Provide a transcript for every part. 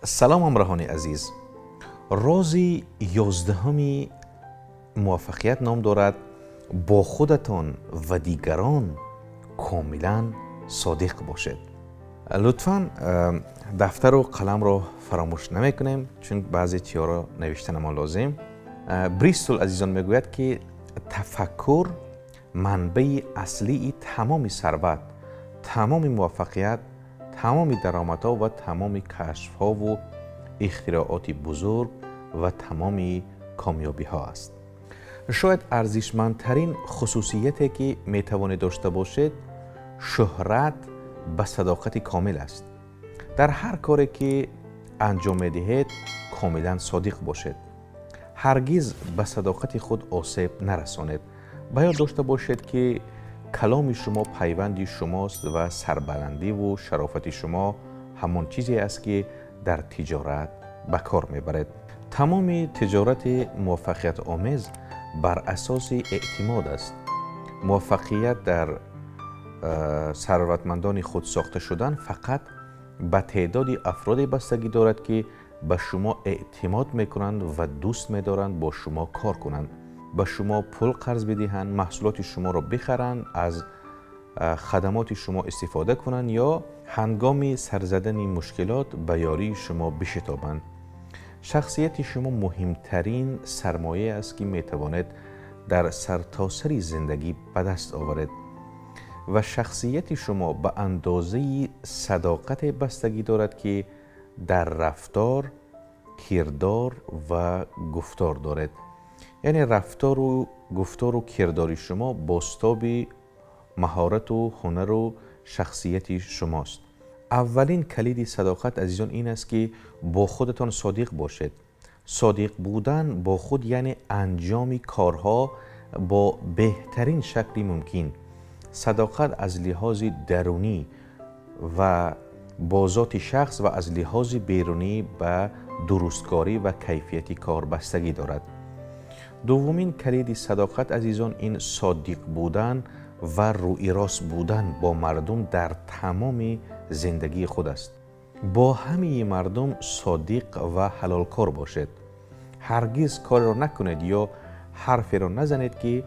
Салом, ҳамроҳони азиз. Рози 11 муваффақият ном дорад бо худатон ва дигарон комилан содиқ бошед. Лутфан дафтару қаламро фаромӯш намекунем, чун баъзе чиҳоро навиштанамон лозим. Бристол, азизон, мегӯяд, ки тафаккур манбаи аслии тамоми сарват, тамоми муваффақият, тамоми даромадҳо ва тамоми кашфҳову ихтироъоти бузург ва тамоми комёбиҳо аст. Шояд арзишмандтарин хусусияте, ки метавонед дошта бошед, шӯҳрат ба садоқати комил аст. Дар ҳар коре, ки анҷом медиҳед, комилан содиқ бошед. Ҳаргиз ба садоқати худ осеб нарасонед. Ба ёд дошта бошед, ки каломи шумо пайванди шумост ва сарбаландиву шарофати шумо ҳамон чизе аст, ки дар тиҷорат ба кор мебаред. Тамоми тиҷорати муваффақиятомез бар асоси эътимод аст. Муваффақият дар сарватмандони худсохта шудан фақат ба теъдоди афроде бастагӣ дорад, ки ба шумо эътимод мекунанд ва дӯст медоранд бо шумо кор кунанд, ба шумо пул қарз бидиҳанд, маҳсулоти шуморо бихаранд, аз хадамоти шумо истифода кунанд ё ҳангоми сарзадани мушкилот ба ёрии шумо бишитобанд. Шахсияти шумо муҳимтарин сармоя аст, ки метавонед дар сартосари зиндагӣ ба даст оваред, ва шахсияти шумо ба андозаи садоқате бастагӣ дорад, ки дар рафтор, кирдор ва гуфтор доред. Яъне рафтору гуфтору кирдори шумо бозтоби маҳорату ҳунару шахсияти шумост. Аввалин калиди садоқат, азизон, ин аст, ки бо худатон содиқ бошед. Содиқ будан бо худ яъне анҷоми корҳо бо беҳтарин шакли мумкин. Садоқат аз лиҳози дарунӣ ва бо зоти шахс ва аз лиҳози берунӣ ба дурусткорӣ ва кайфияти кор бастагӣ дорад. Дуввумин калиди садоқат, азизон, ин содиқ будан ва рӯирост будан бо мардум дар тамоми зиндагии худ аст. Бо ҳамаи мардум содиқ ва ҳалолкор бошед. Ҳаргиз кореро накунед ё ҳарферо назанед, ки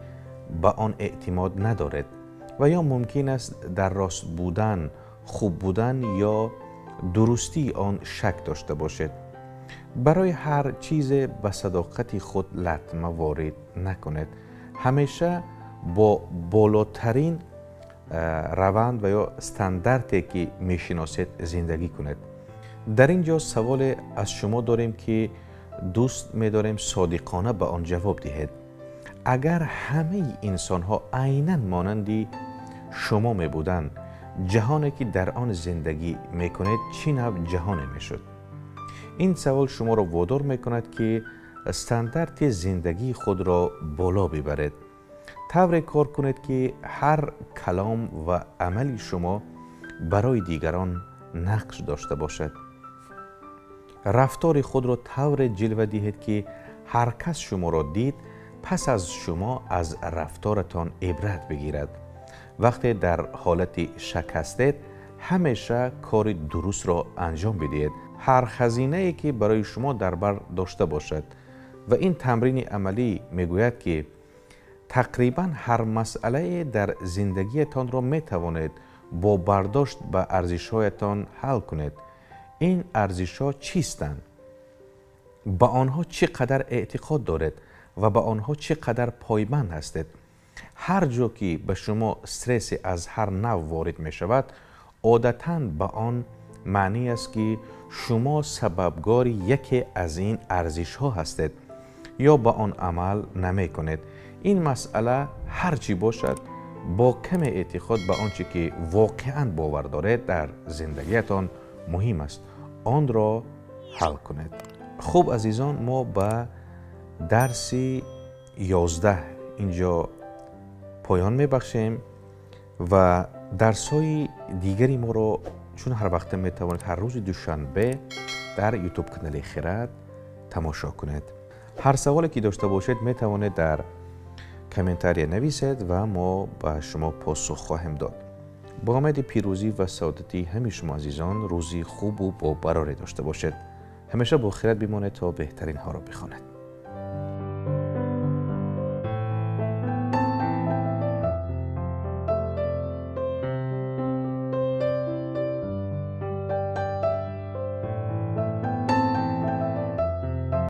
ба он эътимод надоред ва ё мумкин аст дар рост будан, хуб будан ё дурустии он шак дошта бошед. Барои ҳар чизе ба садоқати худ латма ворид накунед. Ҳамеша бо болотарин раванд ва ё стандарте, ки мешиносед, зиндагӣ кунед. Дар ин ҷо саволе аз шумо дорем, ки дӯст медорем содиқона ба он ҷавоб диҳед. Агар ҳамаи инсонҳо айнан монанди шумо мебуданд, ҷаҳоне, ки дар он зиндагӣ мекунед, чӣ навъ ҷаҳоне мешуд? Ин савол шуморо водор мекунад, ки стандарти зиндагии худро боло бибаред. Тавре кор кунед, ки ҳар калом ва амали шумо барои дигарон нақш дошта бошад. Рафтори худро тавре ҷилва диҳед, ки ҳар кас шуморо дид, пас аз шумо аз рафторатон ибрат бигирад. Вақте дар ҳолати шак ҳастед, ҳамеша кори дурустро анҷом бидиҳед, ҳар хазинае, ки барои шумо дар бар дошта бошад. Ва ин тамрини амалӣ мегӯяд, ки тақрибан ҳар масъалае дар зиндагиятонро метавонед бо бардошт ба арзишҳоятон ҳал кунед. Ин арзишҳо чистанд? Ба онҳо чӣ қадар эътиқод доред ва ба онҳо чӣ қадар пойбанд ҳастед? Ҳар ҷо ки ба шумо стрессе аз ҳар нав ворид мешавад, одатан ба он маънӣ аст, ки шумо сабабгори яке аз ин арзишҳо ҳастед ё ба он амал намекунед. Ин масъала ҳар чӣ бошад, бо каме эътиқод ба он чӣ ки воқеан бовар доред дар зиндагиятон муҳим аст, онро ҳал кунед. Хуб, азизон, мо ба дарси 11 инҷо поён мебахшем ва дарсҳои дигари моро чун ҳар вақта метавонед ҳар рӯзи душанбе дар Ютуб канали Хирад тамошо кунед. Ҳар саволе, ки дошта бошед, метавонед дар комментария нависед ва мо ба шумо посух хоҳем дод. Бо умеди пирӯзӣ ва саодати ҳамаи шумо, азизон, рӯзи хубу бо бароре дошта бошед. Ҳамеша бо хирад бимонед, то беҳтаринҳоро бихонед.